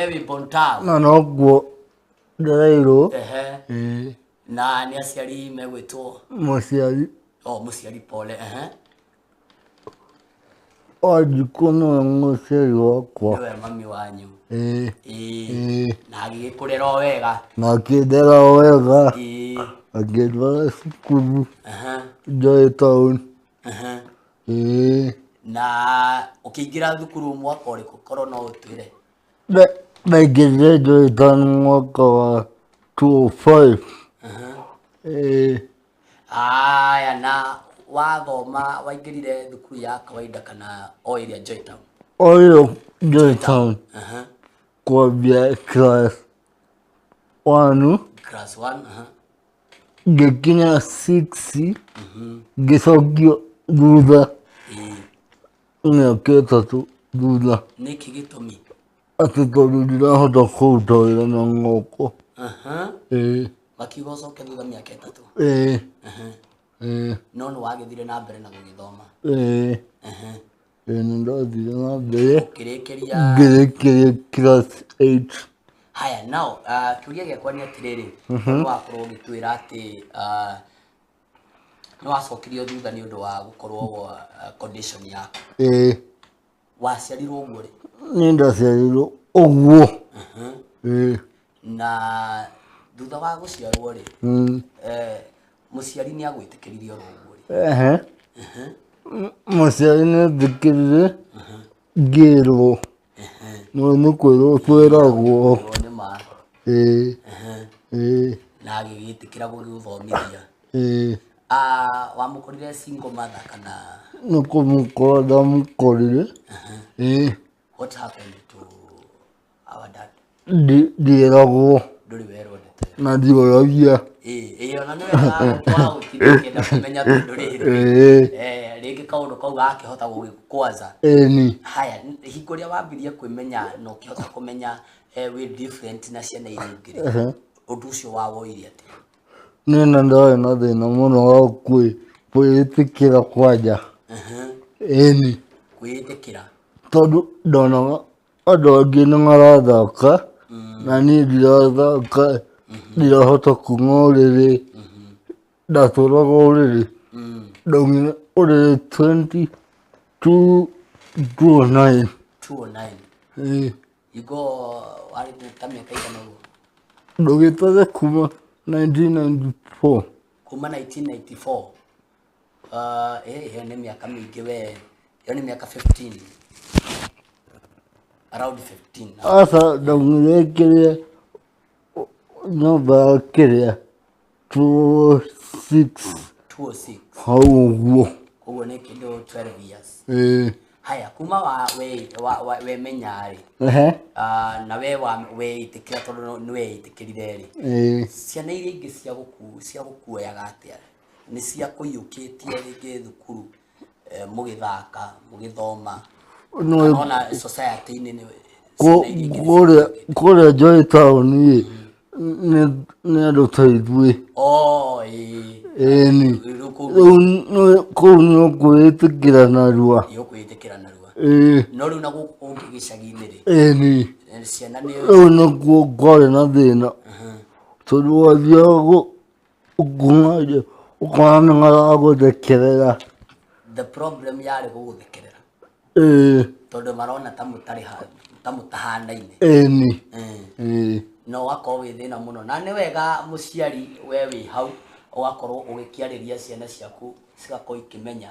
We wĩ Bontau. Na noguo ndereirwo. Ehe. Ĩĩ. Na nĩ aciari megwĩtwo? Mũciari. Oh, mũciari, pole. Ehe. Wanjikũ nĩwe mũciari wakwa. Nĩwe mami wanyu? Ĩĩ. Ĩĩ. Ĩĩ. Na agĩgĩkũrera o wega? Na akĩndera o wega. Ĩĩ. Akĩndwara cukuru. Ehe. Joy Town. Ehe. Ĩĩ. Na ũkĩingĩra thukuru mwaka ũrĩkũ, korwo no ũtwĩre? Ndaingĩrire Joy Town mwaka wa 2005. Ĩĩ. Aya, na wathoma waingĩrire thukuru ya kawaida kana o ĩrĩa Joy Town? O ĩyo Joy Town. Aha. Kwambia class 1. Class 1, aha. Ngĩkinya 6, ngĩcokio thutha. Ĩĩ. Mĩaka 3 thutha. Nĩkĩ gĩtũmi? Atĩ tondũ ndirahota kũruta wĩra na moko. Aha. Ĩĩ. Makiuga ũcoke thutha mĩaka 3? Ĩĩ. Aha. Ĩĩ. No nĩ wagĩthire na mbere na gũgĩthoma? Ĩĩ. Aha. Ĩĩ, nĩ ndathire na mbere. Ũkĩrĩkĩria? Ngĩrĩkĩria class 8. Haya, now kĩũria gĩakwa nĩ atĩrĩrĩ, nĩ wakorwo ũgĩtwĩra atĩ nĩ wacokirio thutha nĩ ũndũ wa gũkorwo condition yaku. Ĩĩ. Waciarirwo ũguo rĩ? Niĩ ndaciarirwo ũguo. Ĩĩ. Na thutha wa gũciarwo rĩ, mũciari nĩ agwĩtĩkĩririe oro ũguo rĩ? Ehe. Mũciari nĩ etĩkĩrire ngĩrwo. No nĩ kwĩrwo twĩragwo. Nĩ ma. Ĩĩ. Ĩĩ. Na agĩgĩtĩkĩra gũgĩgũthomithia? Ĩĩ. Wamũkorire single mother kana? Nĩ kũmũkora ndamũkorire. Ĩĩ. What happened to our dad? Ndieragwo. Ndũrĩ werwo ndeto ĩyo? Na ndioragia. Ĩĩ, ĩĩ, ona nĩ wega wa gũtinda ũkĩenda kũmenya tondũ rĩrĩ. Ĩĩ. Rĩngĩ kaũndũ kau gakĩhota gũgĩkwaza. Ĩni. Haya, hingo ĩrĩa wambirie kwĩmenya na ũkĩhota kũmenya wĩ different na ciana iria ingĩ rĩ, ũndũ ũcio wawoire atĩa? Niĩ nĩ ndarĩ na thĩna mũno wa kwĩĩtĩkĩra kwanja. Ĩni. Kwĩĩtĩkĩra? Tondũ ndonaga andũ angĩ nĩ marathaka na niĩ ndirathaka, ndirahota kuma ũrĩrĩ, ndatũraga ũrĩrĩ. Ndaumire ũrĩrĩ 209. 209? Ĩĩ. Hingo warĩ ta mĩaka igana ũguo? Ndũgĩtare kuma 1994. Kuma 1994. Ĩyo nĩ mĩaka mĩingĩ we, ĩyo nĩ mĩaka 15. Around 15. Aca, ndaumire kĩrĩa nyũmba ya kĩrĩa 206. 206. Hau ũguo. Koguo nĩ kĩndũ 12 years. Ĩĩ. Haya, kuma wa we wa, wa wemenya rĩ, na we wa weĩtĩkĩra, tondũ nĩ weĩtĩkĩrire rĩ, Ĩĩ. ciana iria ingĩ cia gũkuoyaga atĩa? Nĩ cia kũiyũkĩtie rĩngĩ thukuru, mũgĩthaka, mũgĩthoma, kana ona society-inĩ nĩ ciana iria ingĩ nĩ Kũrĩa Joy Town rĩ, nĩ andũ ta ithuĩ. Oh, ĩĩ. Ĩni. Rĩu kũu Rĩu kũu nĩ ũkwĩĩtĩkĩra narua. Nĩ ũkwĩĩtĩkĩra narua. Ĩĩ. No rĩu na gũkũ kũngĩ gĩcagi-inĩ rĩ, Ĩni. ciana nĩ Rĩu nĩkuo kwarĩ na thĩna. Tondũ wathiaga ũkuma ũkona nĩ maragũthekerera. The problem yarĩ gũgũthekerera? Ĩĩ. Tondũ marona ta mũtarĩ ta mũtahanaine. Ĩni. Ĩĩ. Na ũgakorwo wĩ thĩna mũno, na nĩ wega mũciari we wĩ hau ũgakorwo ũgĩkĩarĩria ciana ciaku, cigakorwo ikĩmenya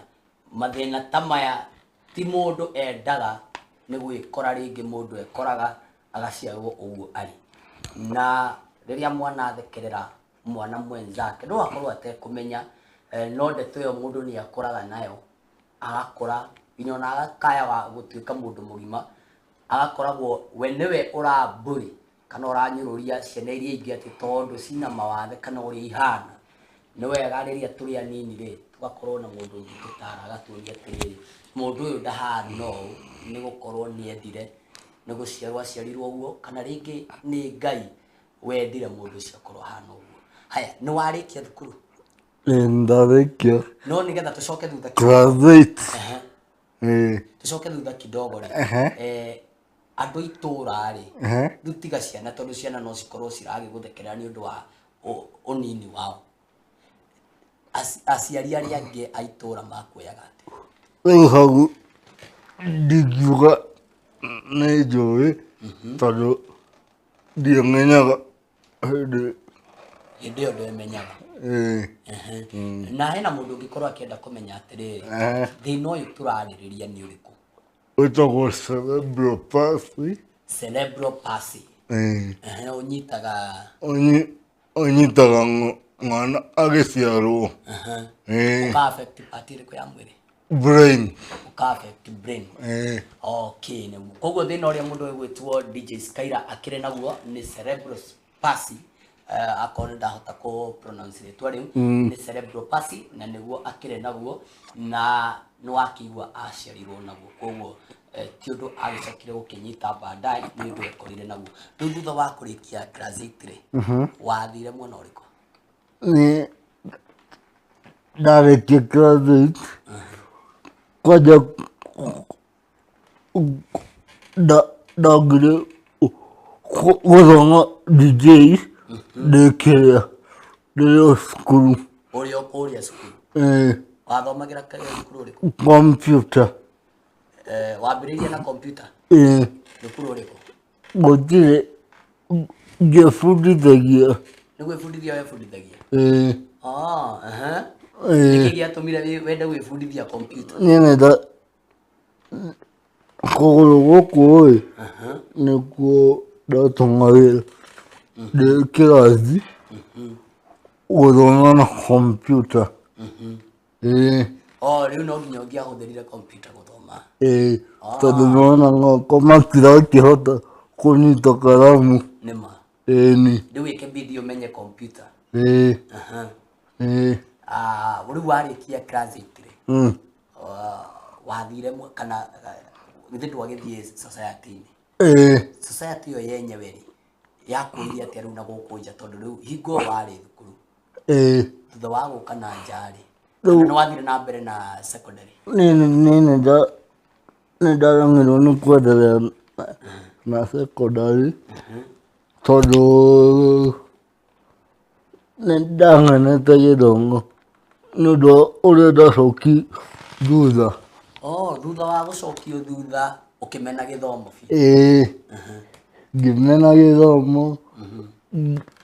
mathĩna ta maya ti mũndũ endaga nĩ gwĩkora, rĩngĩ mũndũ ekoraga agaciarwo ũguo arĩ. Na rĩrĩa mwana athekerera mwana mwenzake, no akorwo atekũmenya, no ndeto ĩyo mũndũ nĩ akũraga nayo, agakũra nginya ona agakaya wa gũtuĩka mũndũ mũgima, agakoragwo we nĩwe ũrambũri kana ũranyũrũria ciana iria ingĩ atĩ tondũ cina mawathe kana ũrĩa ihana. Nĩ wega rĩrĩa tũrĩ anini rĩ, tũgakorwo na mũndũ ũngĩtũtara agatuonia atĩrĩrĩ, mũndũ ũyũ ndahana ũũ nĩ gũkorwo nĩ endire nĩ gũciarwo aciarirwo ũguo, kana rĩngĩ nĩ Ngai wendire mũndũ ũcio akorwo ahana ũguo. Haya, nĩ warĩkia thukuru? Ĩĩ, ndarĩkia. No nĩgetha tũcoke thutha Class 8. Ehe. Ĩĩ. Tũcoke thutha kidogo rĩ, Andũ itũra rĩ, Ehe. rĩu tiga ciana, tondũ ciana no cikorwo ciragĩgũthekerera nĩ ũndũ wa ũnini wao. Aciari arĩa angĩ a itũra makuoyaga atĩa? Rĩu hau ndingiuga nĩ njũĩ, tondũ ndiamenyaga hĩndĩ. Hĩndĩ ĩyo ndwemenyaga? Ĩĩ. Ehe. Na hena mũndũ ũngĩkorwo akĩenda kũmenya atĩrĩrĩ, thĩna ũyũ tũrarĩrĩria nĩ ũrĩkũ? Wĩtagwo cerebral palsy. Cerebral palsy. Ĩĩ. Ehe, ũnyitaga? Ũnyitaga mwana agĩciarwo. Ĩĩ. Ũka affect part ĩrĩkũ ya mwĩrĩ? Brain. Ũka affect brain. Ĩĩ. Okay, nĩguo. Koguo thĩna ũrĩa mũndũ ũgwĩtwo DJ Skyra akĩrĩ naguo nĩ cerebral palsy. Akorwo nĩ ndahota kũ pronounce rĩtwa rĩu, nĩ cerebral palsy, na nĩguo akĩrĩ naguo, na nĩ wakĩigua aciarirwo naguo, koguo ti ũndũ agĩcokire gũkĩnyita baadaye, nĩ ũndũ ekorire naguo. Rĩu thutha wa kũrĩkia class 8 rĩ, wathire mwena ũrĩkũ? Nĩ ndarĩkia class 8, kwanja ndangire gũthoma DJ ndĩ kĩrĩa ndĩ o cukuru. Ũrĩ o kũrĩa cukuru? Ĩĩ. Wathomagĩra cukuru ũrĩkũ? Computer. Wambĩrĩirie na computer? Ĩĩ. Thukuru ũrĩkũ? Gũtirĩ, ngĩbundithagia. Nĩ gwĩbundithia webundithagia? Ĩĩ. Ah, aha. Ĩĩ. Nĩkĩ gĩatũmire wende gwĩbundithia computer? Niĩ nĩ kũgũrũ gũkũ ĩ nĩkuo ndatũmagĩra ndĩ kĩrathi gũthoma na computer. Ĩĩ. Oh, rĩu no nginya ũngĩahũthĩrire computer gũthoma. Ĩĩ, tondũ nĩwona ngoko matirakĩhota kũnyita karamu. Nĩma. Ĩni. Rĩu wĩke bidii ũmenye computer. Ĩĩ. Aha. Ĩĩ. Ah, rĩu warĩkia class 8 rĩ, wathire kana githĩ ndwagĩthiĩ society-inĩ? Ĩĩ. Society ĩyo yenyewe rĩ, yakwĩire atĩa rĩu na gũkũ nja, tondũ rĩu hingo ĩyo warĩ thukuru? Ĩĩ. Thutha wa gũka na nja rĩ, Rĩu- kana nĩ wathire na mbere na secondary? Niĩ nĩ ndaremirwo nĩ kwendelea na secondary, tondũ nĩ ndang'anĩte gĩthomo nĩ ũndũ wa ũrĩa ndacoki thutha. Oh, thutha wa gũcokio thutha ũkĩmena gĩthomo biũ? Ĩĩ, ngĩmena gĩthomo,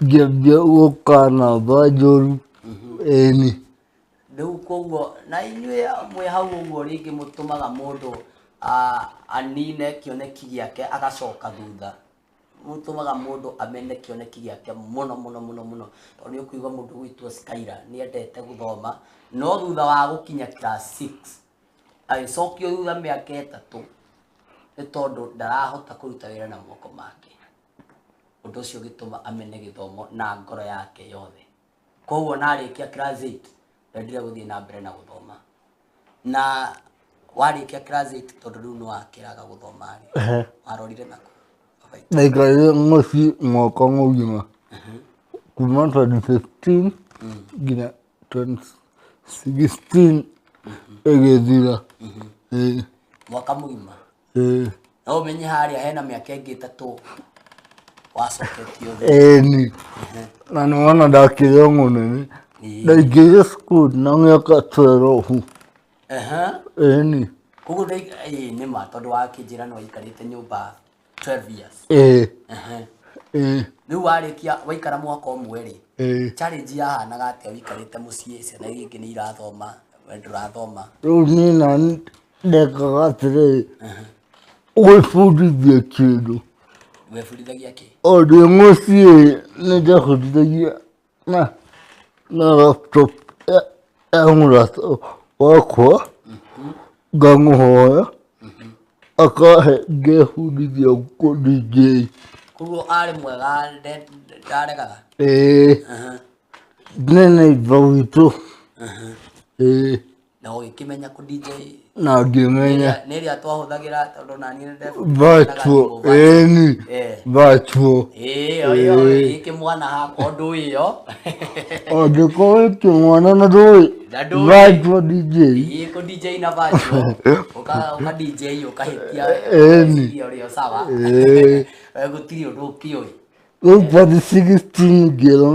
ngĩambia gũka namba njũru. Ĩni. Rĩu koguo na inyuĩ mwĩ hau ũguo rĩngĩ mũtũmaga mũndũ anine kĩoneki gĩake agacoka thutha, mũtũmaga mũndũ amene kĩoneki gĩake mũno mũno mũno mũno, tondũ nĩ ũkũigua mũndũ ũgwĩtwo Skyra nĩ endete gũthoma, no thutha wa gũkinya class 6 agĩcokio thutha mĩaka 3 nĩ tondũ ndarahota kũruta wĩra na moko make. Ũndũ ũcio ũgĩtũma amene gĩthomo na ngoro yake yothe. Koguo narĩkia class 8 ndendire gũthiĩ na mbere na gũthoma. Na warĩkia class 8, tondũ rĩu nĩ wakĩraga gũthoma rĩ, warorire nakũ? Ndaikarire mũciĩ mwaka mũgima kuma 2015 nginya 2016 ĩgĩthira. Ĩĩ. Mwaka mũgima? Ĩĩ. No ũmenye harĩa hena mĩaka ĩngĩ 3 wacoketio thutha. Ĩni, na nĩwona ndakĩrĩ o mũnene, ndaingĩrire cukuru na mĩaka 12. Ĩni. Koguo ĩĩ nĩ ma, tondũ wakĩnjĩra nĩ waikarĩte nyũmba 12 years. Ĩĩ. Ĩĩ. Rĩu warĩkia waikara mwaka ũmwe rĩ, Ĩĩ. challenge yahanaga atĩa wĩikarĩte mũciĩ, ciana iria ingĩ nĩ irathoma, we ndũrathoma? Rĩu niĩ nani ndekaga atĩrĩrĩ, gwĩbundithia kĩndũ. Webundithagia kĩ? O ndĩ mũciĩ nĩ ndebundithagia na laptop ya mũrata wakwa, ngamũhoya akahe ngebundithia kũ DJ. Koguo arĩ mwega, ndaregaga? Ĩĩ. Nĩ neighbor witũ. Ĩĩ. Na ũgĩkĩmenya kũ DJ? Na ngĩmenya. Nĩ ĩrĩa twahũthagĩra, tondũ naniĩ Virtual, ĩni. Virtual. Ĩyo ĩyo ĩkĩmwana hakwa ũndũ ĩyo. Angĩkorwo ĩkĩmwana na ndũĩ. Na ndũĩ. Virtual DJ. Ĩĩ, kũ DJ na virtual ũka DJ ũkahĩtia. Ĩni. Ũgeciria ũrĩ o sawa. Ĩĩ. Gũtirĩ ũndũ ũkĩũĩ. Rĩu part 16 ngĩrwo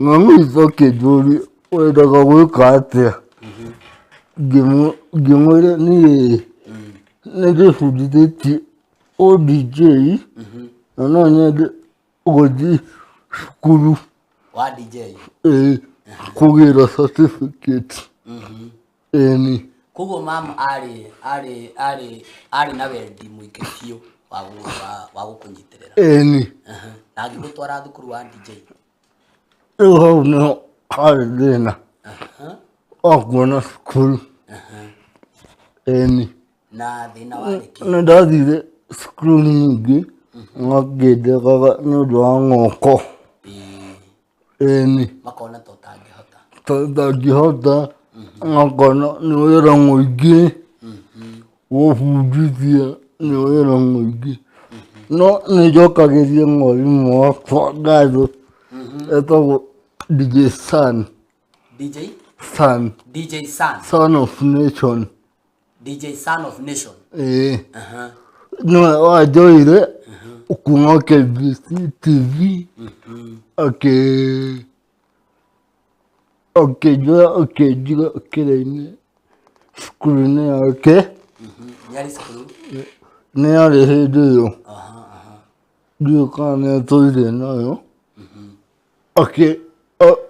ng'ang'u witũ akĩnjũria, "Wendaga gwĩka atĩa?" Ngĩmwĩra niĩ nĩ ndĩbundithĩtie ũ DJ na no nyende gũthiĩ cukuru wa DJ. Ĩĩ, kũgĩra certificate. Ĩni. Koguo mama arĩ na wendi mũingĩ biũ wa gũkũnyitĩrĩra. Ĩni. Na agĩgũtwara thukuru wa DJ. Rĩu hau nĩho harĩ thĩna wa kuona cukuru. Ĩni. Na thĩna warĩ kĩ? Nĩ ndathire cukuru nyingĩ ngakĩndekaga nĩ ũndũ wa ng'oko. Ĩni. Makona ta ũtangĩhota. Tondũ ndangĩhota, ngakona nĩ wĩra mũingĩ gũbundithia, nĩ wĩra mũingĩ. No nĩ njokagĩria mwarimũ wakwa ngatho, etagwo DJ San. DJ? San. DJ San. Son of Nation. DJ Son of Nation. Ĩĩ. Nĩwe wanjoire kuma KBC TV, akĩnjoya akĩnjiga kĩrĩa-inĩ cukuru-inĩ yake. Nĩ arĩ cukuru? Nĩ yarĩ hĩndĩ ĩyo. Ndiũĩ kana nĩ atũire nayo.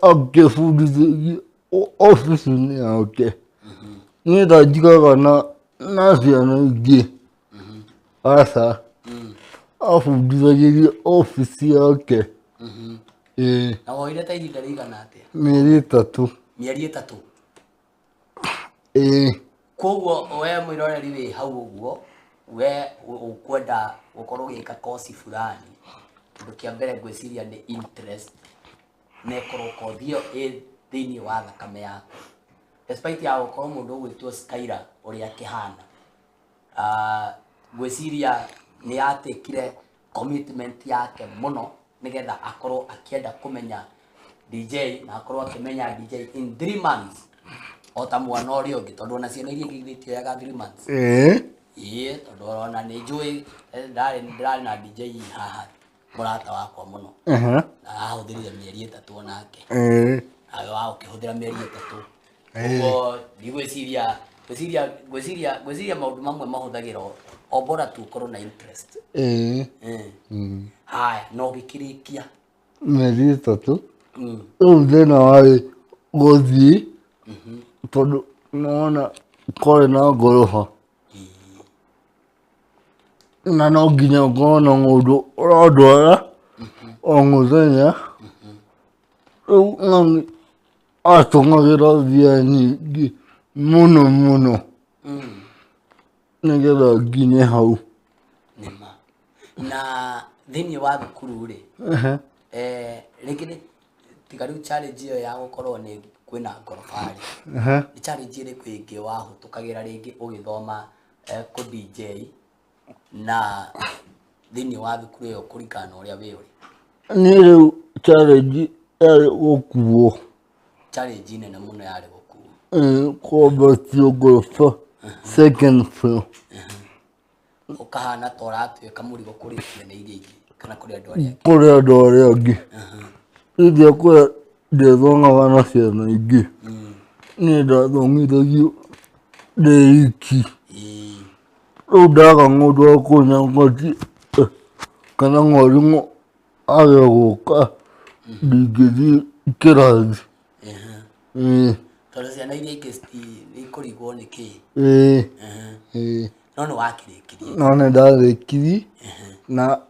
Akĩbundithĩria obici-inĩ yake. Niĩ ndanjigaga na ciana ingĩ. Aca. Abundithagĩria obici yake. Ĩĩ. Na woire ta ihinda rĩigana atĩa? Mĩeri 3. Mĩeri 3? Ĩĩ. Koguo we mwĩroreri wĩ hau ũguo, we ũkwenda gũkorwo ũgĩka kosi fulani, kĩndũ kĩa mbere ngwĩciria nĩ interest, na ĩkorwo kothi ĩyo ĩ thĩinĩ wa thakame yaku. Despite ya gũkorwo mũndũ ũgwĩtwo Skylar ũrĩa akĩhana, ngwĩciria nĩ atekire commitment yake mũno nĩgetha akorwo akĩenda kũmenya DJ na akorwo akĩmenya DJ in 3 months o ta mwana ũrĩa ũngĩ, tondũ ona ciana iria ingĩ itioyaga 3 months. Ĩĩ. Ĩĩ, tondũ ona nĩ njũĩ, ndĩrarĩ na DJ haha mũrata wakwa mũno. Na ahũthĩrire mĩeri 3 onake. Ĩĩ. Nawe wa ũkĩhũthĩra mĩeri 3. Koguo ndigwĩciria, ngwĩciria, ngwĩciria, ngwĩciria maũndũ mamwe mahũthagĩrwo o bora tu ũkorwo na interest. Ĩĩ. Haya, no ũgĩkĩrĩkia? Mĩeri 3. Rĩu thĩna warĩ gũthiĩ, tondũ nĩwona kwarĩ na ngoroba. Na no nginya ngorwo na mũndũ ũrandwara o mũthenya. Rĩu mami atũmagĩra mbia nyingĩ mũno mũno nĩgetha nginye hau. Nĩma. Na thĩinĩ wa thukuru rĩ, rĩngĩ nĩ tiga rĩu challenge ĩyo ya gũkorwo nĩ kwĩna ngoroba rĩ, nĩ challenge ĩrĩkũ ĩngĩ wahĩtũkagĩra rĩngĩ ũgĩthoma kũ DJ na thĩinĩ wa thukuru ĩyo kũringana na ũrĩa wĩ ũrĩ? Niĩ rĩu challenge yarĩ gũkuo. Challenge nene mũno yarĩ gũkuo. Ĩĩ, kwambatio ngoroba second floor. Ũkahana ta ũratuĩka mũrigo kũrĩ ciana iria ingĩ kana kũrĩ andũ arĩa angĩ. Kũrĩ andũ arĩa angĩ. Hĩndĩ ĩrĩa kũrĩa ndiathomaga na ciana ingĩ, niĩ ndathomithagio ndĩ iki. Rĩu ndaga mũndũ wa kũnyangatia kana mwarimũ age gũka, ndingĩthiĩ kĩrathi. Ĩĩ. Tondũ ciana iria ingĩ nĩ ikũrigwo nĩ kĩ. Ĩĩ. Ĩĩ. No nĩ wakĩrĩkirie? No nĩ ndarĩkirie na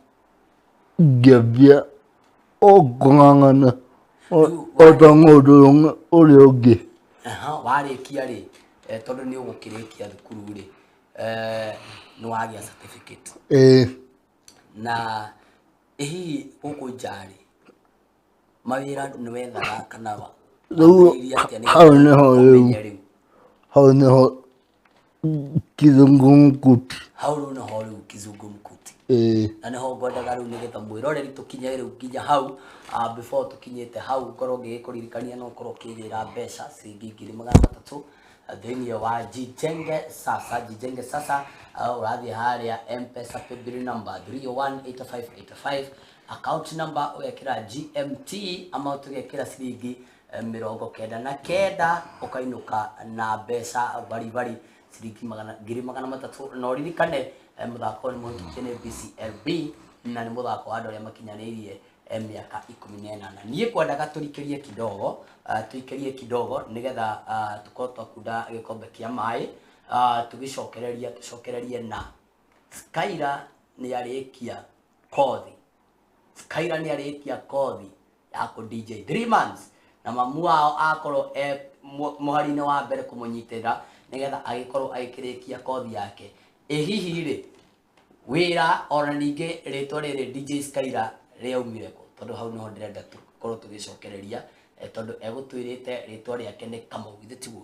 ngĩambia o kũng'ang'ana o ta mũndũ ũrĩa ũngĩ. Warĩkia rĩ, tondũ nĩ ũgũkĩrĩkia thukuru rĩ, nĩ wagĩa certificate. Ĩĩ. Na hihi gũkũ nja rĩ, mawĩra nĩ wethaga kana Rĩu Wambĩrĩirie atĩa nĩgetha hau nĩho rĩu ũmenye rĩu? Hau nĩho kizungumkuti. Hau rĩu nĩho rĩu kizungumkuti. Ĩĩ. Na nĩho ngwendaga rĩu nĩgetha mwĩroreri tũkinye rĩu nginya hau. Before tũkinyĩte hau, ngorwo ngĩgĩkũririkania no ũkorwo ũkĩgĩra mbeca ciringi 300,000 thĩinĩ wa Jijenge Sasa. Jijenge Sasa, ũrathiĩ harĩa M-Pesa paybill number 3018585, account number ũgekĩra GMT, amount ũgekĩra ciringi 99, ũkainũka na mbeca baribari ciringi 300,000. Na ũririkane, mũthako ũyũ nĩ mũhĩtũkie nĩ BCLB na nĩ mũthako wa andũ arĩa makinyanĩirie mĩaka 18. Niĩ kwendaga tũrikĩrie kidogo, tũikĩrie kidogo nĩgetha tũkorwo twakunda gĩkombe kĩa maĩ, tũgĩcokereria tũcokererie na Skyla nĩ arĩkia kothi. Skyla nĩ arĩkia kothi ya kũ DJ 3 months, na mamu wao akorwo e mũhari-inĩ wa mbere kũmũnyitĩrĩra nĩgetha agĩkorwo agĩkĩrĩkia kothi yake. Ĩ hihi rĩ, wĩra ona ningĩ rĩtwa rĩrĩ DJ Skyla rĩaumire kũ? Tondũ hau nĩho ndĩrenda tũkorwo tũgĩcokereria, tondũ egũtwĩrĩte rĩtwa rĩake nĩ Kamau, githĩ tiguo?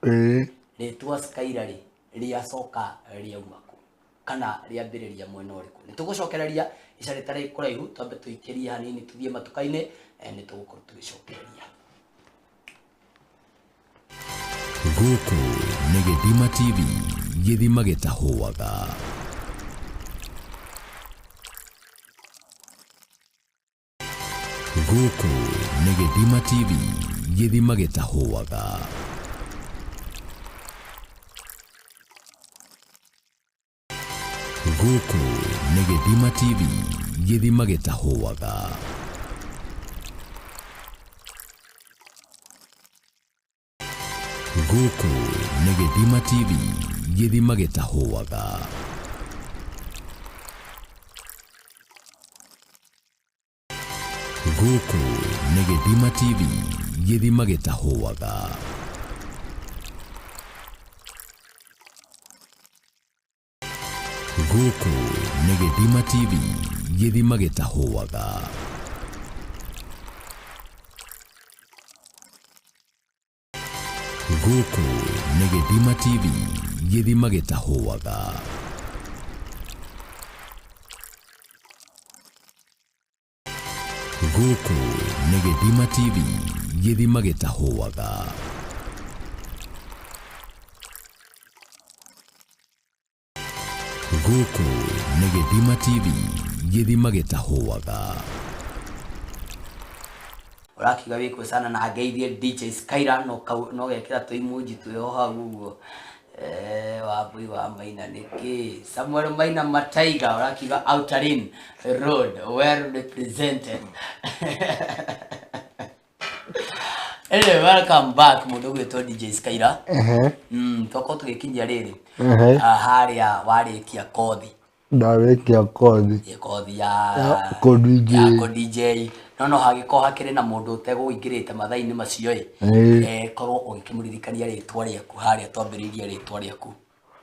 Ĩĩ. Rĩtwa Skyla rĩ, rĩacoka rĩauma kũ kana rĩambĩrĩria mwena ũrĩkũ? Nĩ tũgũcokereria ica rĩtarĩ kũraihu, twambe tũikĩrie hanini tũthiĩ matuka-inĩ, nĩ tũgũkorwo tũgĩcokereria. Gũkũ nĩ Gĩthima TV, gĩthima gĩtahũaga. Gũkũ nĩ Gĩthima TV, gĩthima gĩtahũaga. Gũkũ nĩ Gĩthima TV, gĩthima gĩtahũaga. Gũkũ nĩ Gĩthima TV, gĩthima gĩtahũaga. Gũkũ nĩ Gĩthima TV, gĩthima gĩtahũaga. Gũkũ nĩ Gĩthima TV, gĩthima gĩtahũaga. Gũkũ nĩ Gĩthima TV, gĩthima gĩtahũaga. Gũkũ nĩ Gĩthima TV, gĩthima gĩtahũaga. Gũkũ nĩ Gĩthima TV, gĩthima gĩtahũaga. Ũrakiuga wĩkũ sana na ngeithie DJ Skyla, no kau no gekĩra tũimunji twĩho hau ũguo. Wambui wa Maina nĩkĩ? Samuel Maina Mataiga ũrakiuga Outer Ring Road well represented. Anyway, welcome back mũndũ ũgwĩtwo DJ Skyla. Twakorwo tũgĩkinyia rĩrĩ harĩa warĩkia kothi. Ndarĩkia kothi. Ya kothi ya Ya kũ DJ. Ya kũ DJ. No hagĩkorwo hakĩrĩ na mũndũ ũtegũingĩrĩte mathaa-inĩ macio ĩ. Korwo ũgĩkĩmũririkania rĩtwa rĩaku harĩa twambĩrĩirie rĩtwa rĩaku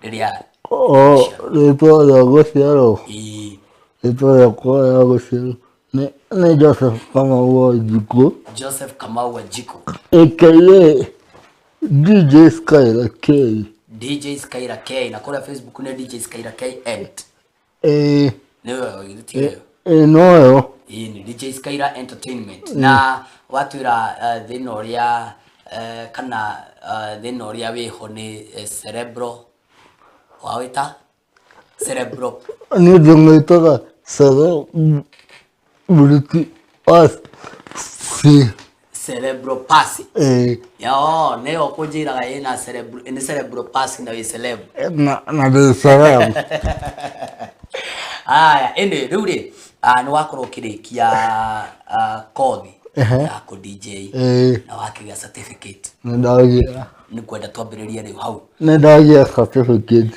rĩrĩa. O rĩtwa rĩa gũciarwo? Ĩĩ. Rĩtwa rĩakwa rĩa gũciarwo nĩ Joseph Kamau Wanjikũ. Joseph Kamau Wanjikũ. AKA DJ Skyla K. DJ Skyla K, na kũrĩa Facebook nĩ DJ Skyla K Ent. Ĩĩ. Nĩwe githĩ tiwe? Ĩĩ noyo. Ĩĩ nĩ DJ Skyla Entertainment. Na watwĩra thĩna ũrĩa, kana thĩna ũrĩa wĩho nĩ cerebral, wawĩta cerebral. Niĩ ndĩmwĩtaga celebrity palsy. Cerebral palsy. Ĩĩ. Yo, nĩyo kũnjĩraga ĩna cerebral, nĩ cerebral palsy na wĩ celeb. Na ndĩ celeb. Aya, ĩnĩ rĩu rĩ, nĩ wakorwo ũkĩrĩkia kothi ya kũ DJ na wakĩgĩa certificate. Nĩ ndagĩa. Nĩ kwenda twambĩrĩrie rĩu hau. Nĩ ndagĩa certificate.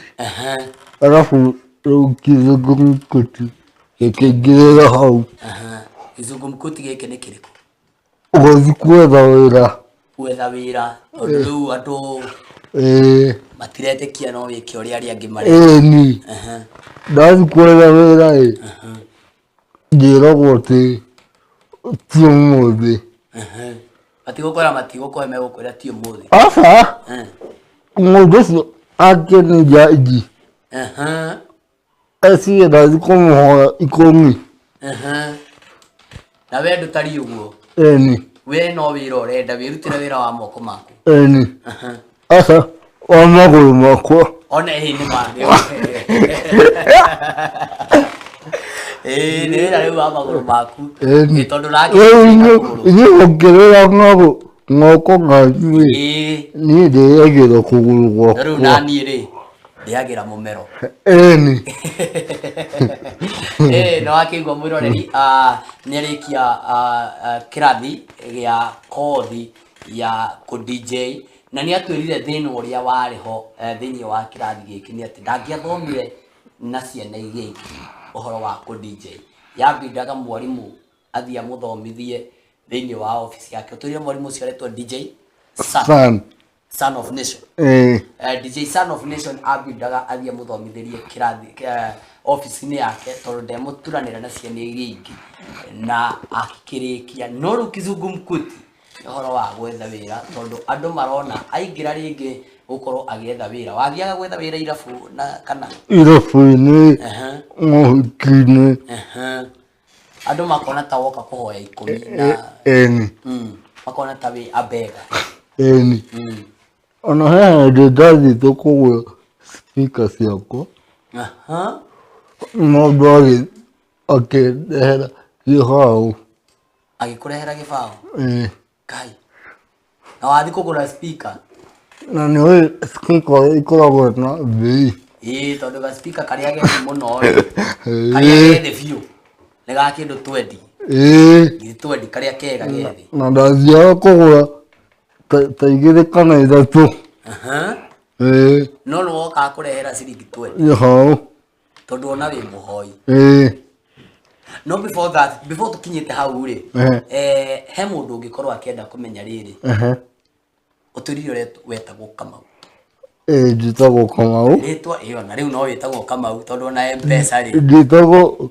Arabu rĩu kizungumkuti gĩkĩingĩrĩra hau. Kizungumkuti gĩkĩ nĩ kĩrĩkũ? Gũthiĩ gwetha wĩra. Gwetha wĩra, tondũ rĩu andũ matiretĩkia no wĩke ũrĩa arĩa angĩ mareka. Ĩni. Ndathiĩ gwetha wĩra ĩ, njĩragwo atĩ ti ũmũthĩ. Matigũkwĩra matigũkũhe, megũkwĩra ti ũmũthĩ. Aca. Mũndũ ũcio ake nĩ njanji. Eciria ndathi kũmũhoya 10. Na we ndũtariĩ ũguo. Ĩni. We no wĩra ũrenda, wĩrutĩre wĩra wa moko maku. Ĩni. Aca, wa magũrũ makwa. Ona ĩ nĩ ma. Ĩĩ nĩ wĩra rĩu wa magũrũ maku. Ĩni. Ĩ, tondũ Rĩu ũrakĩrutĩra kũgũrũ. inyuĩ mũngĩrĩra ng'oko ng'anyu ĩ, Ĩĩ. niĩ ndĩagĩra kũgũrũ No rĩu gwakwa. naniĩ rĩ, ndĩagĩra mũmero. Ĩni. Ĩĩ, nĩ wakĩigua mwĩroreri, nĩ arĩkia kĩrathi gĩa kothi ya kũ DJ, na nĩ atwĩrire thĩna ũrĩa warĩ ho thĩinĩ wa kĩrathi gĩkĩ nĩ atĩ ndangĩathomire na ciana iria ingĩ ũhoro wa kũ DJ. Yambindaga mwarimũ athiĩ amũthomithie thĩinĩ wa ofici yake. Ũtwĩrire mwarimũ ũcio aretwo DJ San, San. Son of Nation. Ĩĩ. DJ Son of Nation ambindaga athiĩ amũthomithĩrie kĩrathi ofici-inĩ yake tondũ ndemũturanĩra na ciana iria ingĩ, na akĩrĩkia. No rĩu kizungumkuti nĩ ũhoro wa gwetha wĩra, tondũ andũ marona aingĩra rĩngĩ gũkorwo agĩetha wĩra. Wathiaga gwetha wĩra irabu na kana? Irabu-inĩ, mohiki-inĩ. Andũ makona ta woka kũhoya 10 na Ĩni. Makona ta wĩ abega. Ĩni. Ona he hĩndĩ ndathiĩte kũgũra speaker ciakwa. Mũndũ akĩndehera gĩbaũ. Agĩkũrehera gĩbaũ? Ĩĩ. Kai. Na wathiĩ kũgũra speaker? Na nĩ ũĩ speaker ikoragwo na mbei. Ĩĩ, tondũ ga speaker karĩa gethĩ mũno rĩ, karĩa gethĩ biũ nĩ ga kĩndũ 20. Ĩĩ. Ngiri 20 karĩa kega gethĩ. Na ndathiaga kũgũra ta 2 kana 3. Ĩĩ. No nĩ wokaga kũrehera ciringi 20. Gĩbaũ. Tondũ ona wĩ mũhoi. Ĩĩ. No before that, before tũkinyĩte hau rĩ, he mũndũ ũngĩkorwo akĩenda kũmenya rĩrĩ. Ũtũrire ũrĩa wetagwo Kamau. Ĩĩ, njĩtagwo Kamau. Rĩtwa ĩyo na rĩu no wĩtagwo Kamau tondũ ona M-Pesa rĩ. Njĩtagwo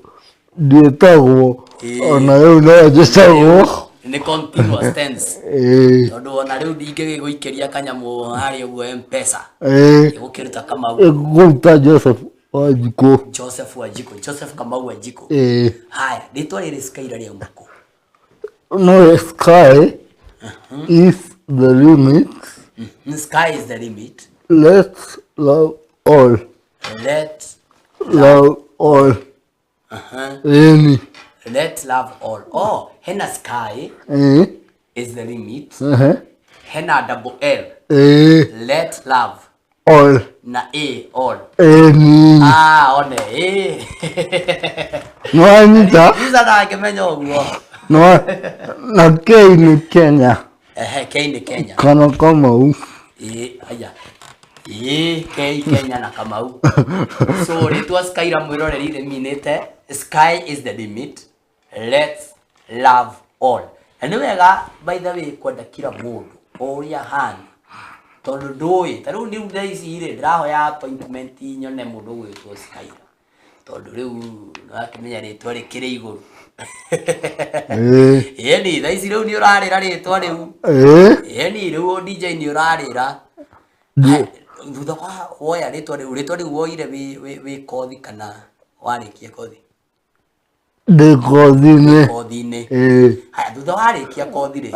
ona rĩu no njĩtagwo. Nĩ continuous tense. Ĩĩ. Tondũ ona rĩu ndingĩgĩgũikĩria kanyamũ harĩa ũguo M-Pesa. Ĩĩ. Ĩgũkĩruta Kamau. Ĩgũkĩruta Joseph Wanjikũ. Joseph Wanjikũ, Joseph Kamau Wanjikũ. Ĩĩ. Haya, rĩtwa rĩrĩ Skyra rĩauma kũ? No, sky is the limit. Sky is the limit. Let's love all. Let love all. Ĩni. Let love all. Oh, hena sky Ĩĩ. is the limit. Hena double L. Ĩĩ. Let love all. Na A all. Ĩni. Ah, one. Ĩ. Nĩwanyita? Isa ndangĩmenya ũguo. No, na K nĩ Kenya. Ehe, K nĩ Kenya. Kana Kamau. Ĩĩ, aya. Ĩĩ, K Kenya na Kamau. So rĩtwa Skyra mwĩroreri rĩminĩte sky is the limit. Let's love all. Na nĩ wega by the way kwenda kila mũndũ o ũrĩa ahana, tondũ ndũĩ ta rĩu nĩ thaa ici rĩ ndĩrahoya appointment nyone mũndũ ũgwĩtwo Skyra, tondũ rĩu nĩwakĩmenya rĩtwa rĩkĩrĩ igũrũ. Ĩĩ. Ĩni thaa ici rĩu nĩ ũrarĩra rĩtwa rĩu. Ĩĩ. Ĩni rĩu o DJ nĩ ũrarĩra. Thutha wa woya rĩtwa rĩu, rĩtwa rĩu woire wĩ kothi kana warĩkia kothi? Ndĩ kothi-inĩ. Kothi-inĩ. Ĩĩ. Haya, thutha warĩkia kothi rĩ,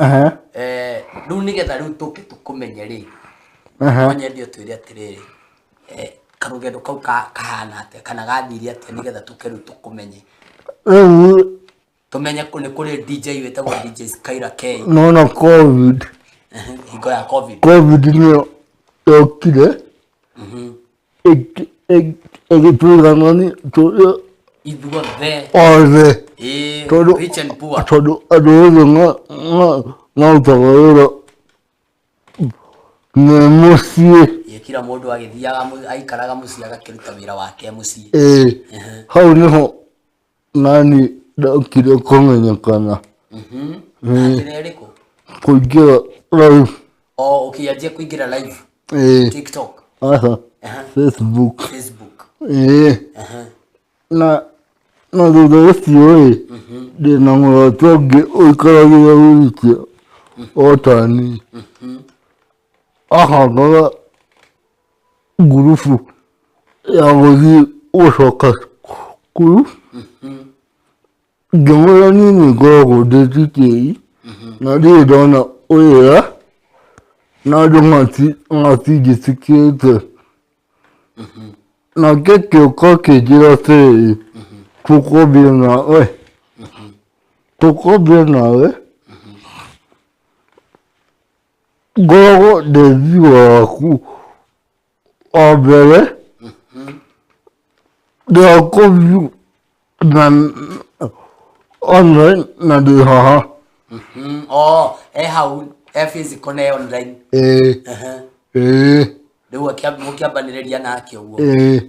rĩu nĩgetha rĩu tũke tũkũmenye rĩ, no nyende ũtwĩre atĩrĩrĩ, karũgendo kau kahana atĩa kana gathire atĩa nĩgetha tũke rĩu tũkũmenye. Rĩu tũmenye nĩ kũrĩ DJ wĩtagwo DJ Skyra K. Nona COVID. Hingo ya COVID. COVID nĩyo yokire. Ĩgĩtũiganania tũrĩ ithuothe. Othe. Ĩĩ, Tondũ rich and poor. Tondũ andũ othe marutaga wĩra me mũciĩ. Ĩĩ, kila mũndũ agĩthiaga aikaraga mũciĩ agakĩruta wĩra wake mũciĩ. Ĩĩ, hau nĩho nani ndokire kũmenyekana. Na njĩra ĩrĩkũ? Kũingĩra live. O, ũkĩanjia kũingĩra live? Ĩĩ. TikTok? Aca. Facebook. Facebook. Ĩĩ. Na thutha ũcio rĩ, ndĩna mũrata ũngĩ ũikaragĩra wheelchair. o tani ahangaga ngurubu ya gũthiĩ gũcoka cukuru. Ngĩmwĩra niĩ nĩ ngoragwo ndĩ DJ na ndirĩ ndona wĩra na andũ matinjĩtĩkĩrĩte. Nake akĩũka akĩnjĩra atĩrĩrĩ, tũkwambia nawe, tũkwambia nawe, ngoragwo ndĩ viewer waku wa mbere, ndĩrakũ-view na online na ndĩ haha. Oh, e hau e physical na e online. Ĩĩ. Ĩĩ. Rĩu mũkĩambanĩrĩria nake ũguo. Ĩĩ.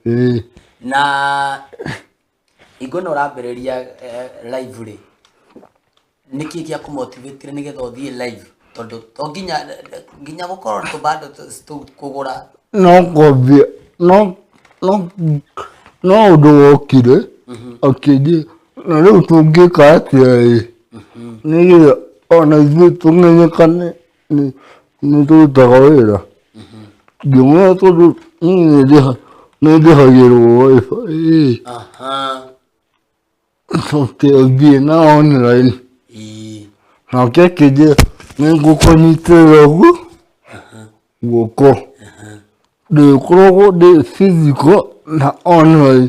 Ĩĩ. Na hingo ĩno ũrambĩrĩria live rĩ, nĩkĩ gĩa kũmotivate nĩgetha ũthiĩ live? Tondũ to nginya gũkorwo tũ bundles kũgũra. No kwambia no no no ũndũ wokire akĩnjĩra na rĩu tũngĩka atĩa ĩ nĩgetha ona ithuĩ tũmenyekane nĩ tũrutaga wĩra. Ngĩmwĩra tondũ niĩ nĩ ndĩhagĩrwo wifi ĩ tũkĩambie na online. Nake akĩnjĩra nĩ ngũkũnyitĩrĩra ũguo guoko, ndĩkoragwo ndĩ physical na online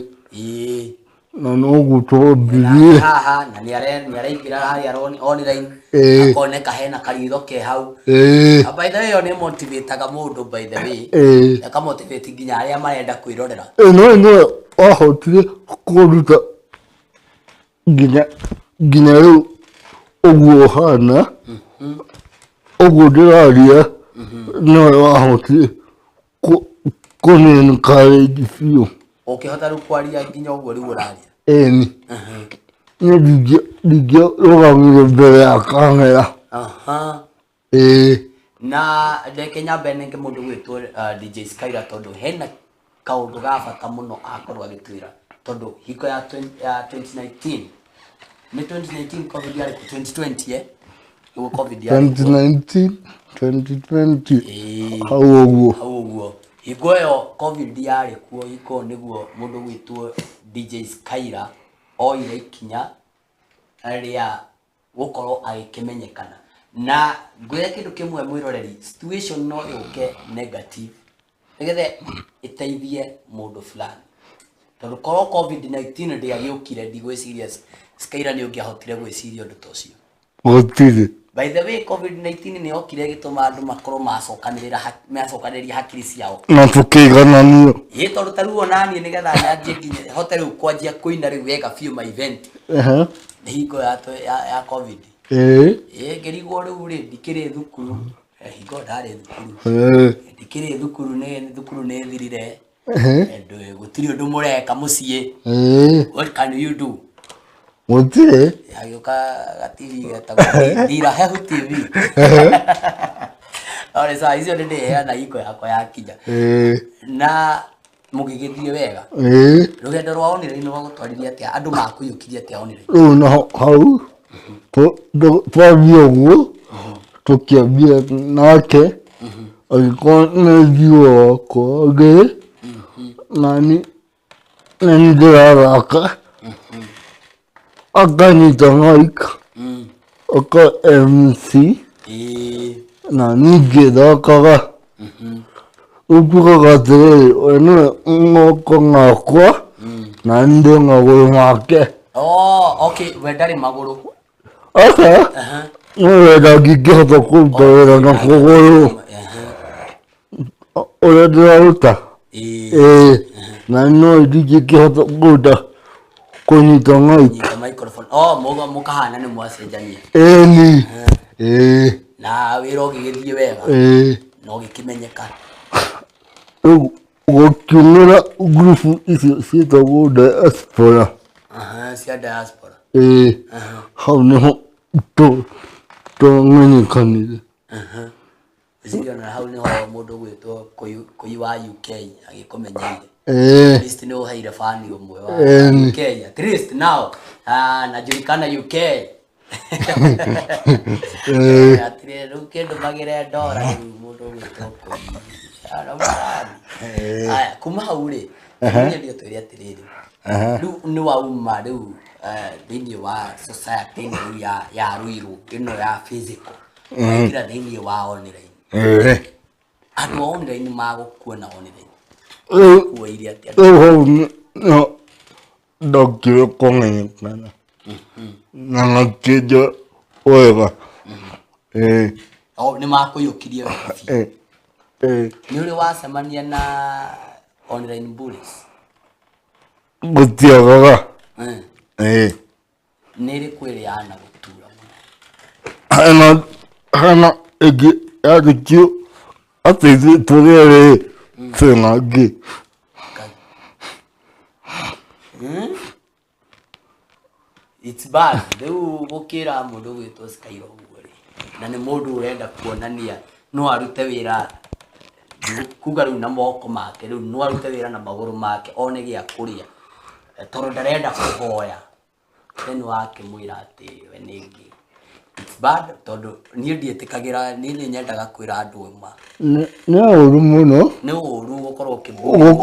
na noguo twambirie. Haha na nĩ araingĩra harĩa online akoneka hena karitho ke hau. By the way, ĩyo nĩ motivataga mũndũ, by the way. Ĩkamotivate nginya arĩa marenda kwĩrorera. Ĩno nĩwe wahotire kũruta nginya rĩu ũguo ũhana, ũguo ndĩraria, nĩwe wahotire kũni encourage biũ. Ũkĩhota rĩu kwaria nginya ũguo rĩu ũraria. Ĩni, niĩ ndingĩrũgamire mbere ya kamera. Ĩĩ. Na reke nyambe nenge mũndũ gwĩtwo DJ Skyla, tondũ hena kaũndũ ga bata mũno akorwo agĩtwĩra, tondũ hingo ya 2019, nĩ 2019 COVID yarĩ kuo, 2020 nĩguo COVID yarĩ kuo. 2019, 2020. Ĩĩ. Hau ũguo. Hau ũguo, hingo ĩyo COVID yarĩ kuo, hingo ĩyo nĩguo mũndũ gwĩtwo DJ Skyla oire ikinya rĩa gũkorwo agĩkĩmenyekana. Na ngwĩre kĩndũ kĩmwe, mwĩroreri, situation no yũke negative nĩgetha ĩteithie mũndũ fulani, tondũ korwo COVID-19 ndĩagĩũkire, ndigwĩciria Skyla nĩ ũngĩahotire gwĩciria ũndũ ta ũcio. Gũtirĩ. By the way, COVID-19 nĩ yokire ĩgĩtũma andũ makorwo macokanĩrĩra macokanĩrĩria hakiri ciao. Na tũkĩigananio. Ĩ, tondũ ta rĩu onaniĩ nĩgetha nyanjie nginya hote rĩu kwanjia kũina rĩu wega biũ ma event, nĩ hingo ya COVID. Ĩ, ngĩrigwo rĩu rĩ, ndikĩrĩ thukuru. Hingo ndarĩ thukuru, ndikĩrĩ thukuru, nĩ thukuru nĩ thirire. Gũtirĩ ũndũ mũreka mũciĩ. What can you do? Gũtirĩ. Hagĩũka ga TV getagwo Dira Hehu TV. Ore saa icio nĩ ndĩheana hingo yakwa yakinya. Na mũgĩgĩthiĩ wega. Rũgendo rwa online rwagũtwaririe atĩa? Andũ makũiyũkirie atĩa online? Rĩu na hau twambia ũguo, tũkĩambia nake agĩkorwo nĩ viewer wakwa ngĩ nani nĩ ndĩrathaka, akanyita mic aka MC na niĩ ngĩthakaga. Rĩu tugaga atĩrĩrĩ, we nĩwe ng'oko ng'akwa na niĩ ndĩ magũrũ make. Oh, okay, we ndarĩ magũrũ. Aca, no wenda ngingĩhota kũruta wĩra na kũgũrũ ũrĩa ndĩraruta. Ĩĩ, na no ndingĩkĩhota kũruta kũnyita mic. Nyita microphone. Oh, mũkahana nĩ mwacenjania. Ĩni, ĩĩ. Na wĩra ũgĩgĩthiĩ wega? Ĩĩ. Na ũgĩkĩmenyeka. Rĩu gũkiumĩra ngurubu icio ciĩtagwo diaspora. Aha, cia diaspora. Ĩĩ, hau nĩho twamenyekanire. Ngwĩciria ona hau nĩho mũndũ ũgwĩtwo Kũi wa UK agĩkũmenyeire. Ĩĩ. At least nĩ ũheire fani ũmwe wa Ĩni. UK. At least now, ah, najulikana UK. Atirĩ rĩu kĩndũ magĩre ndora rĩu mũndũ ũgwĩtwo kũi. Aya, kuma hau rĩ, nĩ twĩre atĩrĩrĩ, rĩu nĩ wauma rĩu thĩinĩ wa society ĩno rĩu ya Ruiru ĩno ya physical, waingĩra thĩinĩ wa online. Andũ a online magũkuona online Rĩu kuoire atĩa? Rĩu hau no ndokire kũmenyekana na makĩnja wega. O nĩ makũiyũkirie wega biũ. Nĩ ũrĩ wacemania na online bullies? Gũtiagaga. Nĩ ĩrĩkũ ĩrĩa yanagũtura mũno? Hena ĩngĩ yandĩkio atĩ ithuĩ tũrĩ erĩ twĩna ngĩ. Ngai. It's bad. Rĩu gũkĩra mũndũ ũgwĩtwo Skyro ũguo rĩ, na nĩ mũndũ ũrenda kuonania no arute wĩra kuga rĩu na moko make, rĩu no arute wĩra na magũrũ make one gĩa kũrĩa, tondũ ndarenda kũhoya. Then wakĩmwĩra atĩ we nĩ ngĩ. It's bad tondũ niĩ ndiĩtĩkagĩra, niĩ nĩ nyendaga kwĩra andũ ma. Nĩ ũru mũno. Nĩ ũru gũkorwo ũkĩbully.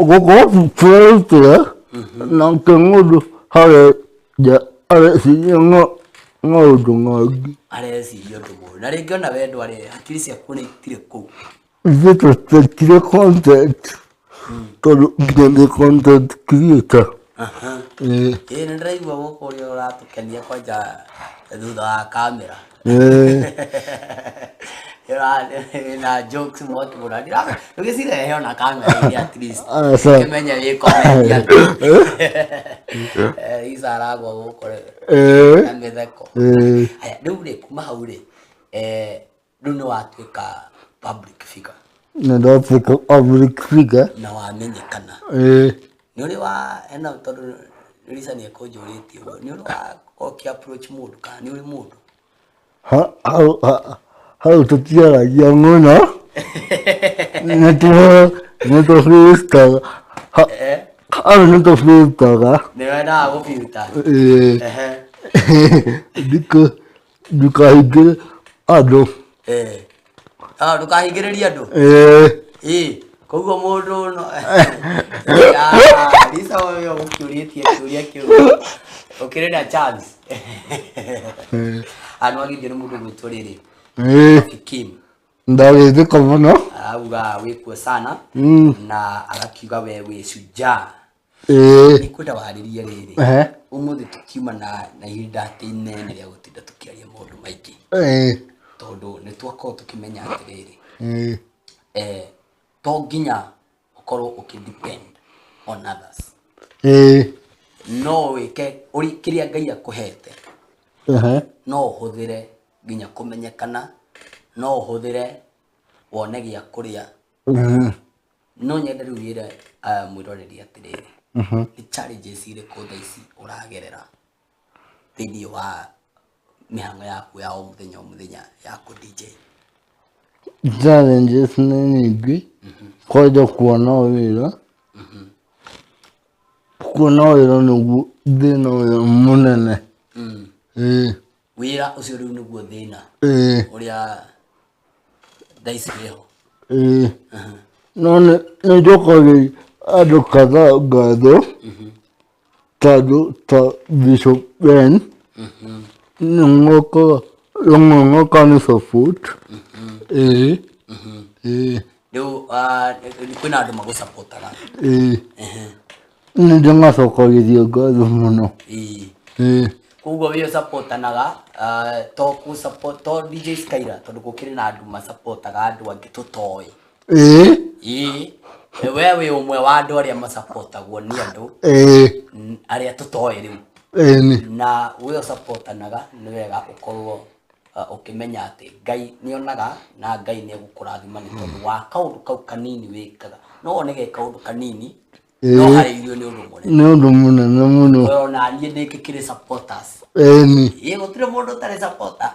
Gũkorwo tũrerutĩra nake mũndũ harĩa nja areciria maũndũ mangĩ. Areciria ũndũ mũru. Na rĩngĩ ona we ndwarĩ, hakiri ciaku nĩ itirĩ kũu. Ithuĩ tũtiekire content tondũ nginya ndĩ content creator. Ĩĩ nĩ ndĩraigua gũkũ ũrĩa ũratũkenia kwanja thutha wa kamera. Na jokes mwaki mũno. Ndũgĩcirehe ona kamera-inĩ at least. Aca. Kĩmenye wĩ comedian. Isa aragwa gũkũ na mĩtheko. Aya, rĩu rĩ, kuma hau rĩ, rĩu nĩ watuĩka public figure. Nĩ ndatuĩka public figure. Na wamenyekana. Nĩ ũrĩ wa, ena tondũ Lisa nĩ ekũnjũrĩtie ũguo, nĩ ũrĩ wa ũkĩ approach mũndũ kana nĩ ũrĩ mũndũ? Hau tũtiaragia mũno. Nĩ tũbirutaga. Hau nĩ tũbirutaga. Nĩ wendaga gũbiruta? Ndukahingĩre andũ. Ndũkahingĩrĩrie andũ? Koguo mũndũ no Lisa ũyũ ũkĩũrĩtie kĩũria kĩu ũkĩrĩ na chance. Anũ agithio nĩ mũndũ ũgwĩtwo rĩrĩ Kim. Ndagĩthĩka mũno. Arauga wĩkuo sana na agakiuga we wĩ shujaa. Nĩngwenda warĩrie rĩrĩ. Ũmũthĩ tũkiuma na ihinda atĩ inene rĩa gũtinda tũkĩaria maũndũ maingĩ. Tondũ nĩ twakorwo tũkĩmenya atĩrĩrĩ. To nginya ũkorwo ũkĩ depend on others. No wĩke kĩrĩa Ngai akũhete. No ũhũthĩre nginya kũmenyekana, no ũhũthĩre wone gĩa kũrĩa. No nyende rĩu wĩre mwĩroreri atĩrĩrĩ. Nĩ challenges irĩkũ thaa ici ũragerera thĩinĩ wa mĩhang'o yaku ya o mũthenya o mũthenya ya kũ DJ? Challenges nĩ nyingĩ. Kwanja kuona wĩra. Kuona wĩra nĩguo thĩna ũrĩa mũnene. Wĩra ũcio rĩu nĩguo thĩna ũrĩa thaa ici wĩho. No nĩ njokagĩria andũ kadhaa ngatho tondũ ta Bishop Ben nĩ mokaga rĩmwe makani support. Rĩu kwĩna andũ magũsupportaga. Nĩ ndĩmacokagĩria ngatho mũno. Koguo wĩ ũsupportanaga, to kũ support, to DJ Skyra tondũ gũkĩrĩ na andũ masupportaga andũ angĩ tũtoĩ. We wĩ ũmwe wa andũ arĩa masupportagwo nĩ andũ arĩa tũtoĩ rĩu. Na we ũsupportanaga nĩ wega ũkorwo ũkĩmenya atĩ Ngai nĩonaga na Ngai nĩegũkũrathima nĩ tondũ wa kaũndũ kau kanini wĩkaga. No wone ge kaũndũ kanini, no harĩ ithuĩ nĩ ũndũ mũnene. Nĩ ũndũ mũnene mũno. Ona niĩ ndĩkĩkĩrĩ supporters. Gũtirĩ mũndũ ũtarĩ supporter.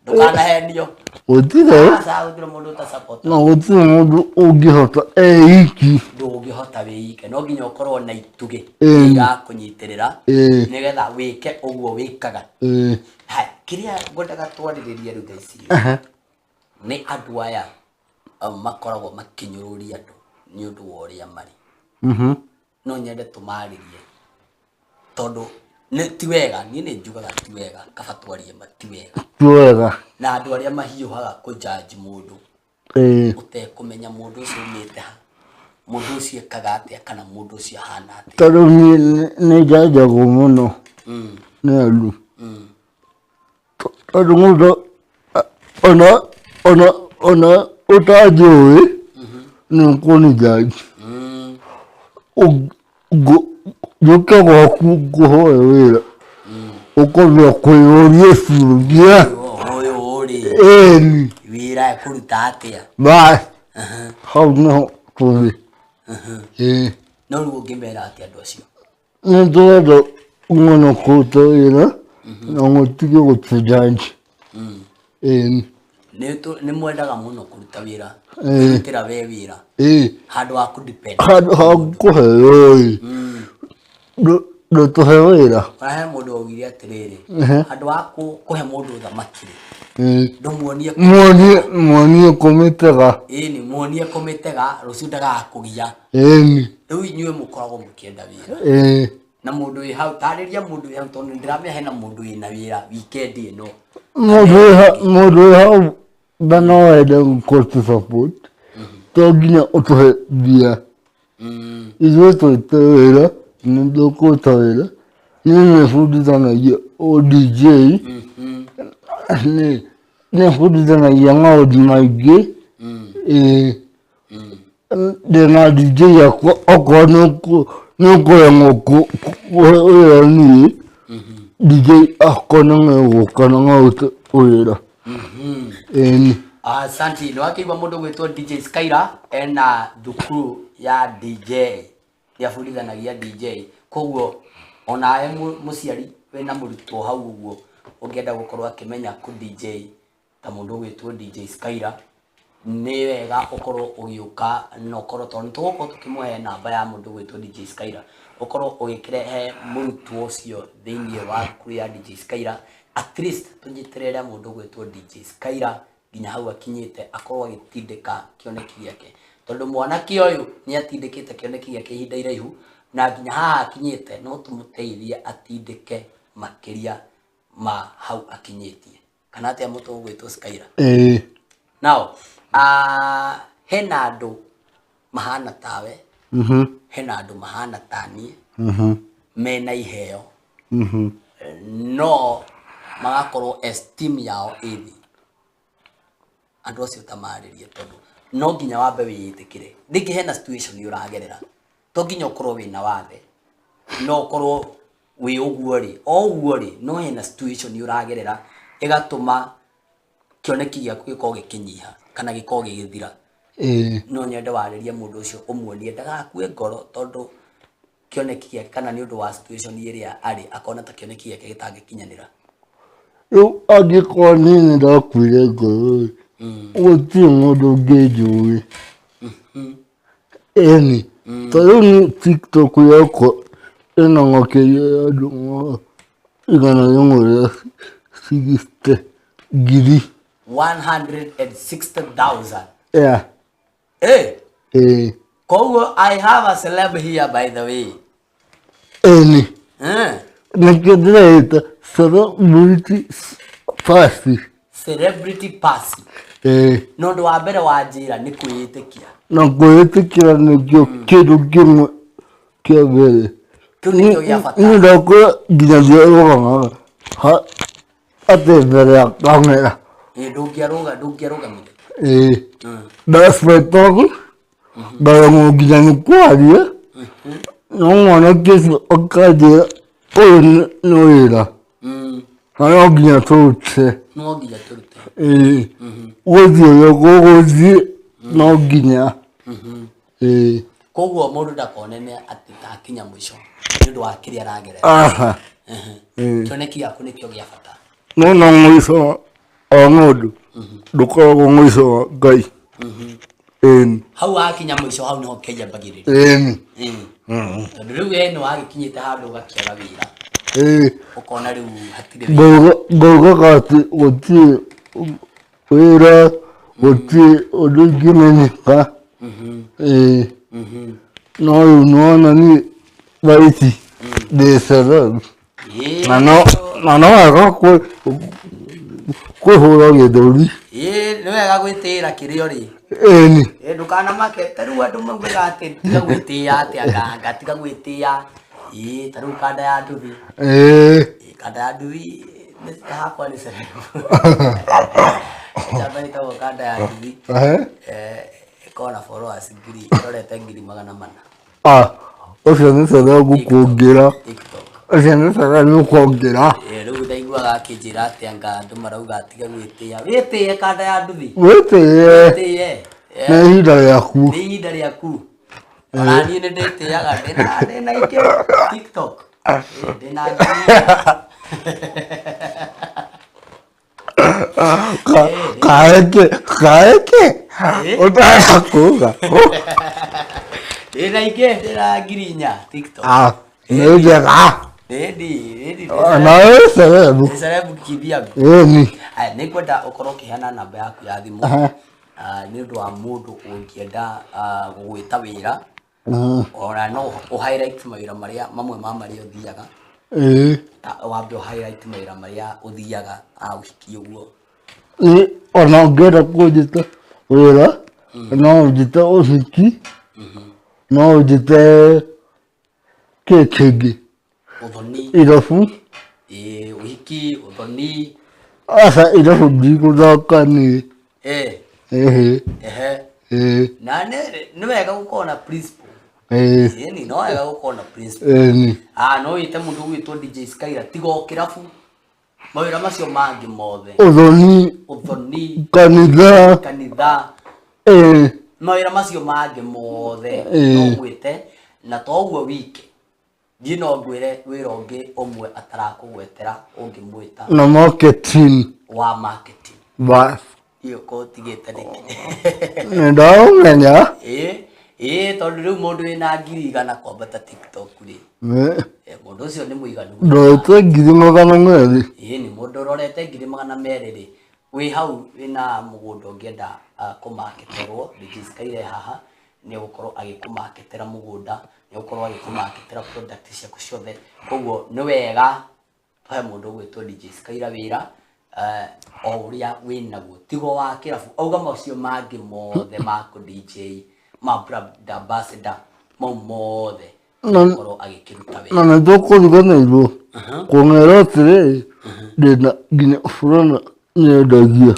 Ndũkanahenio. Gũtirĩ. Aca, gũtirĩ mũndũ ũta-support. Na gũtirĩ mũndũ ũngĩhota eiki. Ndũngĩhota wĩ ike, no nginya ũkorwo na itugĩ irakũnyitĩrĩra nĩgetha wĩke ũguo wĩkaga. Haya, kĩrĩa ngwendaga twarĩrĩrie rĩu thaa ici nĩ andũ aya makoragwo makĩnyũrũria andũ nĩ ũndũ wa ũrĩa marĩ. No nyende tũmarĩrie tondũ nĩ ti wega. Niĩ nĩ njugaga ti wega, kaba twarie ma, ti wega. Ti wega. Na andũ arĩa mahiũhaga kũjudge mũndũ ũtekũmenya mũndũ ũcio umĩte ha, mũndũ ũcio ekaga atĩa, kana mũndũ ũcio ahana atĩa. Tondũ niĩ nĩ njanjagwo mũno nĩ andũ, tondũ mũndũ ona ũtanjũĩ nĩ ũkũnjudge. Njũke gwaku ngũhoe wĩra, ũkambia kwĩyũria ciũria. Ũyũ ũrĩ Ĩni. wĩra ekũruta atĩa? Bas, hau nĩho tũrĩ, ĩĩ. No rĩu ũngĩmera atĩa andũ acio? Nĩ ndĩrenda mũno kũruta wĩra na mũtige gũtũjudge, ĩni. Nĩ mwendaga mũno kũruta wĩra, kũrutĩra we wĩra handũ ha kũdepend. Handũ ha kũheo ĩ, ndũtũhe wĩra. Ona he mũndũ waugire atĩrĩrĩ, handũ ha kũhe mũndũ thamaki rĩ, ndũmuonie. Muonie, muonie kũmĩtega. Ĩni, muonie kũmĩtega, rũciũ ndagakũgia. Rĩu inyuĩ mũkoragwo mũkĩenda wĩra. Na mũndũ wĩ hau, tarĩria mũndũ wĩ hau, tondũ nĩndĩramenya hena mũndũ wĩna wĩra weekend ĩno. Mũndũ wĩ hau na no wende gũtũ support, to nginya ũtũhe mbia. Ithuĩ tũrute wĩra, nĩ tũkũruta wĩra. Niĩ nĩ bundithanagia ũ DJ, nĩ bundithanagia maũndũ maingĩ. Ĩĩ, ndĩna DJ yakwa, okorwo nĩ ũkũremwo kũhe wĩra niĩ, DJ akwa nĩ megũka na marute wĩra, ĩni. Asante. Nĩ wakĩigua mũndũ gwĩtwo DJ Skyra ena thukuru ya DJ, nĩ abundithanagia DJ. Koguo onawe mũciari wĩna mũrutwo hau ũguo ũngĩenda gũkorwo akĩmenya kũ DJ ta mũndũ ũgwĩtwo DJ Skyra, nĩ wega ũkorwo ũgĩũka na ũkorwo, tondũ nĩ tũgũkorwo tũkĩmũhe namba ya mũndũ ũgwĩtwo DJ Skyra, ũkorwo ũgĩkĩrehe mũrutwo ũcio thĩinĩ wa thukuru ya DJ Skyra. At least tũnyitĩrĩre mũndũ ũgwĩtwo DJ Skyra nginya hau akinyĩte, akorwo agĩtindĩka kĩoneki gĩake, tondũ mwanake ũyũ nĩ atindĩkĩte kĩoneki gĩake ihinda iraihu na nginya haha akinyĩte. No tũmũteithie atindĩke makĩria ma hau akinyĩtie, kana atĩa, mũtũ ũgwĩtwo Skyra? Ĩĩ. Now, hena andũ mahana tawe, hena andũ mahana taniĩ, mena iheo, no magakorwo esteem yao ĩ thĩ. Andũ acio tamarĩrie, tondũ no nginya wambe wĩĩtĩkĩre. Rĩngĩ hena situation ũragerera, to nginya ũkorwo wĩna wathe, no ũkorwo wĩ ũguo rĩ, o ũguo rĩ, no hena situation ũragerera ĩgatũma kĩoneki gĩaku gĩkorwo gĩkĩnyiha kana gĩkorwo gĩgĩthira. No nyende warĩrie mũndũ ũcio, ũmuonie ndagakue ngoro tondũ kĩoneki gĩake, kana nĩ ũndũ wa situation ĩrĩa arĩ, akona ta kĩoneki gĩake gĩtangĩkinyanĩra. Rĩu angĩkorwo niĩ nĩ ndakuire ngoro rĩ, gũtirĩ mũndũ ũngĩnjũĩ, ĩni. Ta rĩu niĩ TikTok yakwa ĩna makĩria ya andũ 160,000. 160,000? Yeah. Hey, ĩĩ. Koguo I have a celeb here, by the way. Ĩni. Nĩkĩo ndĩreĩta celebrity pasi. Celebrity pasi. Ĩĩ. No ũndũ wa mbere wa njĩra nĩ kwĩĩtĩkia. Na kwĩĩtĩkĩra nĩkĩo kĩndũ kĩmwe kĩa mbere. Kĩu nĩkĩo gĩa bata. Niĩ ndakũra nginya ndiarũgamaga atĩ mbere ya kamera. Ĩ, ndũngĩarũga, ndũngĩarũgamire. Ĩĩ, ndacetogu ndaremwo nginya nĩ kwaria, no mwanake ũcio akanjĩra ũyũ nĩ wĩra na no nginya tũrute. No nginya tũrute. Ĩĩ, gũthiĩ ũrĩa gũgũthiĩ no nginya, ĩĩ. Koguo mũndũ ndakonene atĩ takinya mũico nĩ ũndũ wa kĩrĩa aragerera. Aha, ĩĩ. Kĩoneki gĩaku nĩkĩo gĩa bata. No na mũico. O ng'ũndũ ndũkoragwo mũico wa Ngai. Ĩni. Hau wakinya mũico hau nĩho Ngai ambagĩrĩria. Ĩni. Tondũ rĩu we nĩ wagĩkinyĩte handũ ũgakĩaga wĩra. Ĩĩ. Ũkona rĩu hatirĩ wĩra. Ngaugaga atĩ gũtirĩ wĩra, gũtirĩ ũndũ ingĩmenyeka. Ĩĩ. No rĩu nĩwona niĩ thaa ici ndĩ celeb. Ĩĩ. Na no wega kwĩhũra gĩthũri. Ĩĩ, nĩ wega gwĩtĩĩra kĩrĩa ũrĩ. Ĩni. Ĩĩ, ndũkanamake. Ta rĩu andũ maugaga atĩ tiga gwĩtĩĩa atĩ anganga, tiga gwĩtĩĩa. Ĩĩ, ta rĩu kanda ya nduthi. Ĩĩ. Ĩĩ, kanda ya nduthi hakwa nĩ celeb. Njamba ĩtagwo kanda ya nduthi. Ehe. Ĩkoragwo na followers ngiri, ĩrorete 400,000. Ah, ũcio nĩ celeb kuongera. TikTok. Ũcio nĩ celeb kuongera. Ĩĩ, rĩu ndaiguaga akĩnjĩra atĩ anga andũ marauga tige gwĩtĩĩa. Wĩtĩĩe kanda ya nduthi. Wĩtĩĩe. Wĩtĩĩe. Nĩ ihinda rĩaku. Nĩ ihinda rĩaku. Ona niĩ nĩ ndĩtĩaga, ndĩna ingĩ TikTok. Ndĩna ngiri. Kaeke, kaeke. Ũtarenda kuga. Ndĩna ingĩ, ndĩna 4,000 TikTok. Ah, nĩ njega. Ndĩ Na wĩ celeb. Ndĩ celeb kivyangu. Ĩni. Aya, nĩ ngwenda ũkorwo ũkĩheana namba yaku ya thimũ. Nĩ ũndũ wa mũndũ ũngĩenda gũgwĩta wĩra. Ona no ũ highlight mawĩra marĩa mamwe ma marĩa ũthiaga. Ĩĩ. Wambe ũ highlight mawĩra marĩa ũthiaga ũhiki ũguo. Ĩĩ, ona ũngĩenda kũnjĩta wĩra, no ũnjĩte ũhiki, no ũnjĩte kĩ kĩngĩ. Ũthoni. Irabu. Ĩĩ, ũhiki, ũthoni. Aca, irabu ndigũthaka niĩ. Ĩĩ. Ĩhĩ. Ehe. Ĩĩ. Na nĩ wega gũkorwo na principle. Ĩĩ. Ĩni, no wega gũkorwo na principle. Ĩni. Ah, no wĩte mũndũ ũgwĩtwo DJ Skyla, tiga o kĩrabu. Mawĩra macio mangĩ mothe. Ũthoni. Ũthoni. Kanitha. Kanitha. Ĩĩ. Mawĩra macio mangĩ mothe Ĩĩ. no ngwĩte, na to ũguo wike. Niĩ no ngwĩre wĩra ũngĩ ũmwe atarakũgwetera ũngĩmwĩta. Na marketing. Wa marketing. Bas. Iyo ko ũtigĩte nĩkĩ? Nĩ ndaũmenya. Ĩĩ, ĩĩ, tondũ rĩu mũndũ wĩna 100,000 kwambata TikTok rĩ. Mũndũ ũcio nĩ mũiganu. Ndorete 200,000. Ĩĩ, nĩ mũndũ ũrorete 200,000 rĩ. Wĩ hau wĩna mũgũnda ũngĩenda kũmarketerwo, DJ Skyla haha nĩ egũkorwo agĩkũmarketera mũgũnda, nĩ egũkorwo agĩkũmarketera product ciaku ciothe. Koguo nĩ wega tũhe mũndũ ũgwĩtwo DJ Skyla wĩra o ũrĩa wĩnaguo, tigo wa kĩrabu. Auga macio mangĩ mothe ma kũ DJ, ma brand ambassador, mau mothe egũkorwo agĩkĩruta wĩra. Na nĩ tũkũriganĩirwo kũng'era atĩrĩrĩ, ndĩna nginya burana nyendagia.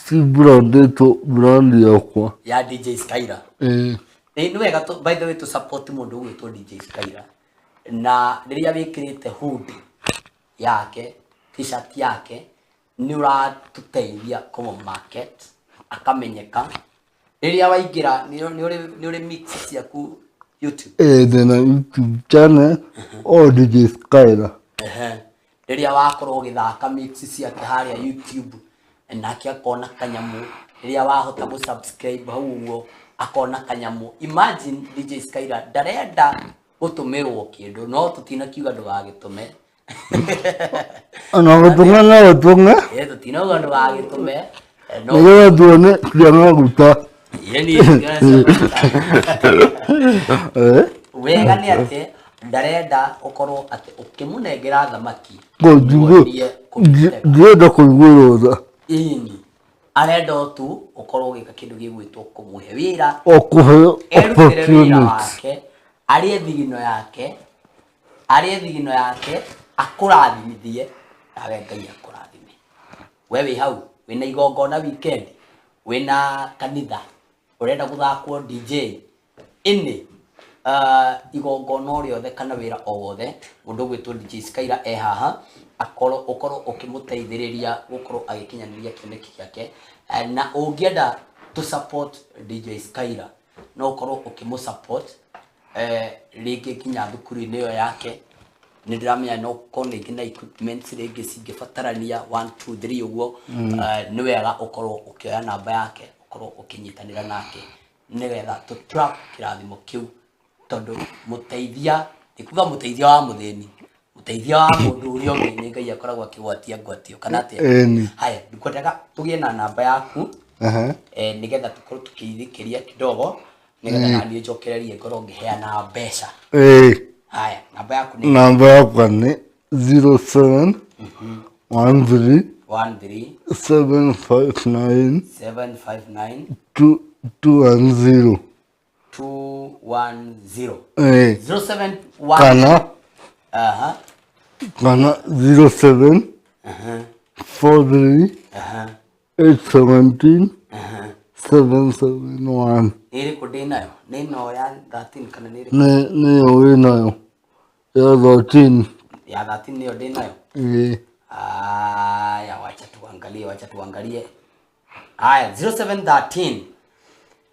Ci brandĩtwo brand yakwa. Ya DJ Skyla. Ĩĩ. Nĩ wega by the way tũ support mũndũ ũgwĩtwo DJ Skyla. Na rĩrĩa wĩkĩrĩte hoodie yake, t-shirt yake, nĩ ũratũteithia kũmũ market, akamenyeka. Rĩrĩa waingĩra, nĩ ũrĩ mix ciaku YouTube. Ĩĩ, ndĩna YouTube channel o DJ Skyla. Rĩrĩa wakorwo ũgĩthaka mix ciake harĩa YouTube, nake akona kanyamũ. Rĩrĩa wahota gũ subscribe hau ũguo, akona kanyamũ. Imagine DJ Skyla ndarenda gũtũmĩrwo kĩndũ, no tũtinakiuga ndũgagĩtũme. Ona gũtũma no ũtũme. Ĩĩ, tũtinauga ndũgagĩtũme. No Nĩgetha tuone cia maguta. Ĩĩ, niĩ tuone cia maguta. Wega nĩ atĩ ndarenda ũkorwo atĩ ũkĩmũnengera thamaki. Muonie kũmĩtega. Ndienda kũiguĩrwo tha. Ĩni. Arenda o tu ũkorwo ũgĩka kĩndũ gĩgwĩtwo kũmũhe wĩra. O kũheo Erutĩre wĩra opportunity. wake, arĩe thigino yake, arĩe thigino yake, akũrathimithie, nawe Ngai akũrathime. We wĩ hau, wĩna igongona weekend, wĩna kanitha, ũrenda gũthakwo DJ, ĩnĩ, igongona o rĩothe kana wĩra o wothe, mũndũ ũgwĩtwo DJ Skyla e haha, akorwo ũkorwo ũkĩmũteithĩrĩria gũkorwo agĩkinyanĩria kĩoneki gĩake. Na ũngĩenda to support DJ Skyla, no ũkorwo ũkĩmũ support, rĩngĩ nginya thukuru-inĩ ĩyo yake, Nĩ ndĩramenya no korwo rĩngĩ na equipment rĩngĩ cingĩbatarania 1 2 3 ũguo. Nĩ wega ũkorwo ũkĩoya namba yake, ũkorwo ũkĩnyitanĩra nake nĩgetha tũ trap kĩrathimo kĩu, tondũ mũteithia nĩ kuga mũteithia wa mũthĩni, mũteithia wa mũndũ ũrĩa ũngĩ nĩ Ngai akoragwo akĩgwatia ngwatio kana atĩa? Ĩni. Haya, ngwendaga tũgĩe na namba yaku Aha. Nĩgetha tũkorwo tũkĩithĩkĩria kidogo, nĩgetha naniĩ njokererie ngorwo ngĩheana mbeca. Haya, namba yaku nĩ? Namba yakwa nĩ 07 13 13 759 759 2 210. 210. 071 Kana aha kana 07 43 817 771. Nĩ ĩrĩkũ ndĩ nayo? Nĩ ĩno ya 13 kana nĩ ĩrĩkũ? Nĩ nĩyo wĩ nayo ya 13. Ya 13 nĩyo ndĩ nayo. Ĩĩ. Aya, wacha tuangalie, wacha tuangalie. Aya, 0713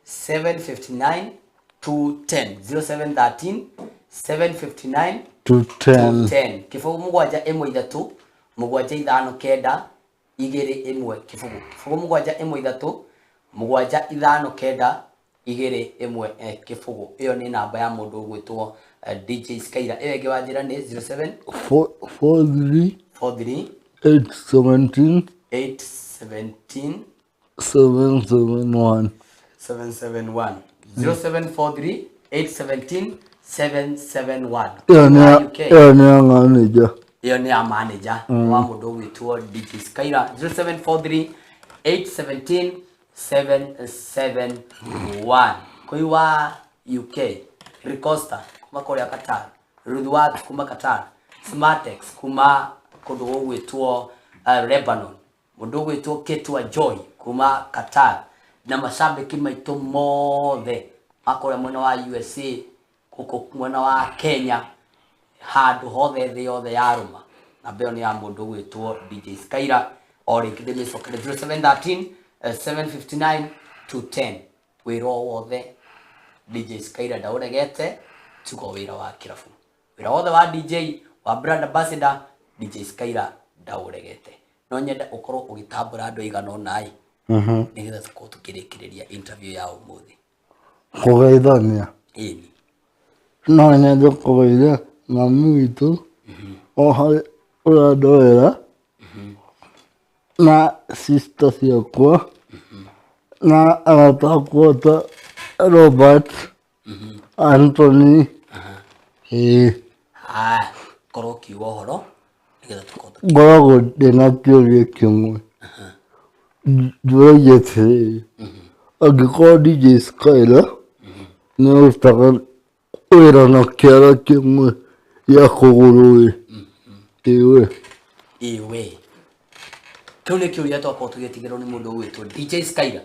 759 210, 0713 759 210. 210. 0 7 1 3 7 5 9 2 1 0 0 7 1 3 7 5 9 2 1 0. Ĩyo nĩ namba ya mũndũ ũgwĩtwo DJ Skyra. Ĩyo ĩngĩ wanjĩra nĩ 07 4 3 43 817 817 771. 771. 0743 817 771. Ĩyo nĩ ya UK. Ĩyo nĩ ya manager. Ĩyo nĩ ya manager wa mũndũ ũgwĩtwo DJ Skyra, 0743 817 771. Kũi wa UK, Ricosta kuma kũrĩa Qatar, Ruthwat kuma Qatar, Smartex kuma kũndũ gũgwĩtwo Lebanon, mũndũ ũgwĩtwo Ketwa Joy kuma Qatar, na macambĩki maitũ mothe makũrĩa mwena wa USA, gũkũ mwena wa Kenya, handũ hothe thĩ yothe yarũma. Namba ĩyo nĩ ya mũndũ ũgwĩtwo DJ Skyra. O rĩngĩ ndĩmĩcokere, 0713 759 210. Wĩra o wothe DJ Skyra ndaũregete, tuga wĩra wa kĩrabu, wĩra wothe wa DJ, wa brand ambassador, DJ Skyra ndaũregete. No nyende ũkorwo ũgĩtambũra andũ aigana ũna ĩ, nĩgetha tũkorwo tũkĩrĩkĩrĩria interview ya ũmũthĩ. Kũgeithania. Ĩni. No nyende kũgeithia mami witũ o harĩ ũrĩa ndoera, na sister ciakwa, na arata akwa ta Robert, Anthony. Ĩĩ. Haya, korwo ũkiuga ũhoro nĩgetha tũkorwo Ngoragwo ndĩna kĩũria kĩmwe njũragia atĩrĩrĩ, angĩkorwo DJ Skyla nĩ arutaga wĩra na kĩara kĩmwe gĩa kũgũrũ ĩ, ĩwe? Ĩwe, kĩu nĩ kĩũria twakorwo tũgĩtigĩrwo nĩ mũndũ ũgwĩtwo DJ Skyra.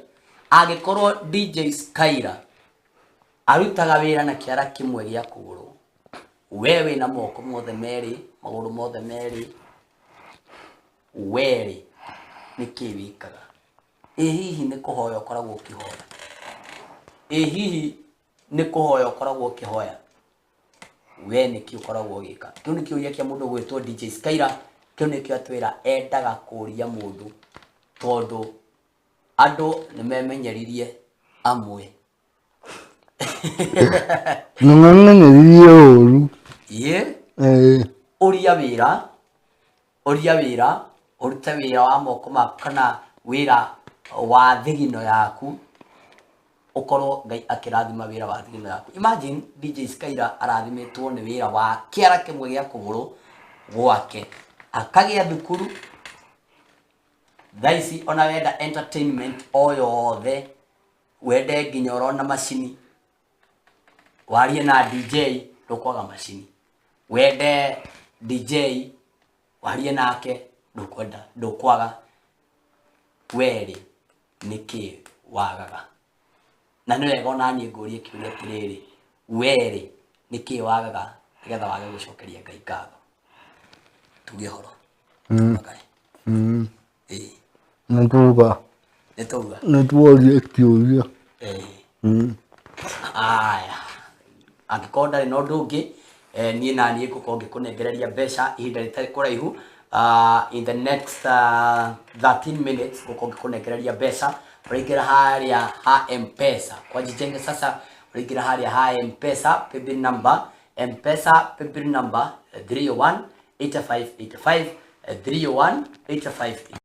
Angĩkorwo DJ Skyra arutaga wĩra na kĩara kĩmwe gĩa kũgũrũ, we wĩna moko mothe merĩ, magũrũ mothe merĩ, werĩ nĩ kĩ wĩkaga? Ĩ hihi nĩ kũhoya ũkoragwo ũkĩhoya? Ĩ hihi nĩ kũhoya ũkoragwo ũkĩhoya? We nĩkĩ ũkoragwo ũgĩka? Kĩu nĩ kĩũria kĩa mũndũ ũgwĩtwo DJ Skyra. Kĩu nĩkĩo atwĩra endaga kũria mũndũ, tondũ andũ nĩ memenyeririe amwe. Nĩ mamenyeririe ũru. Ĩ. Ĩĩ. Ũria wĩra, ũria wĩra, ũrute wĩra wa moko maku kana wĩra wa thigino yaku, ũkorwo Ngai akĩrathima wĩra wa thigino yaku. Imagine DJ Skyra arathimĩtwo nĩ wĩra wa kĩara kĩmwe gĩa kũgũrũ gwake, akagĩa thukuru thaa ici. Ona wenda entertainment o yothe, wende nginya ũrona macini, warie na DJ, ndũkwaga macini. Wende DJ, warie nake, ndũkwenda, ndũkwaga. Werĩ nĩkĩ wagaga? Na nĩ wega ona niĩ ngũrie kĩũria atĩrĩrĩ, werĩ nĩkĩ wagaga nĩgetha wage gũcokeria Ngai ngatho? Tuge ũhoro. Ĩĩ. Nĩ tuga. Nĩ tauga. Nĩ tuorie kĩũria. Ĩĩ. Aya, angĩkorwo ndarĩ na ũndũ ũngĩ, Niĩ na niĩ ngũkorwo ngĩkũnengereria mbeca ihinda rĩtarĩ kũraihu, in the next 13 minutes ngũkorwo ngĩkũnengereria mbeca. Ũraingĩra harĩa ha Mpesa kwa Jijenge. Sasa ũraingĩra harĩa ha Mpesa paybill number, Mpesa paybill number 318585, 3185.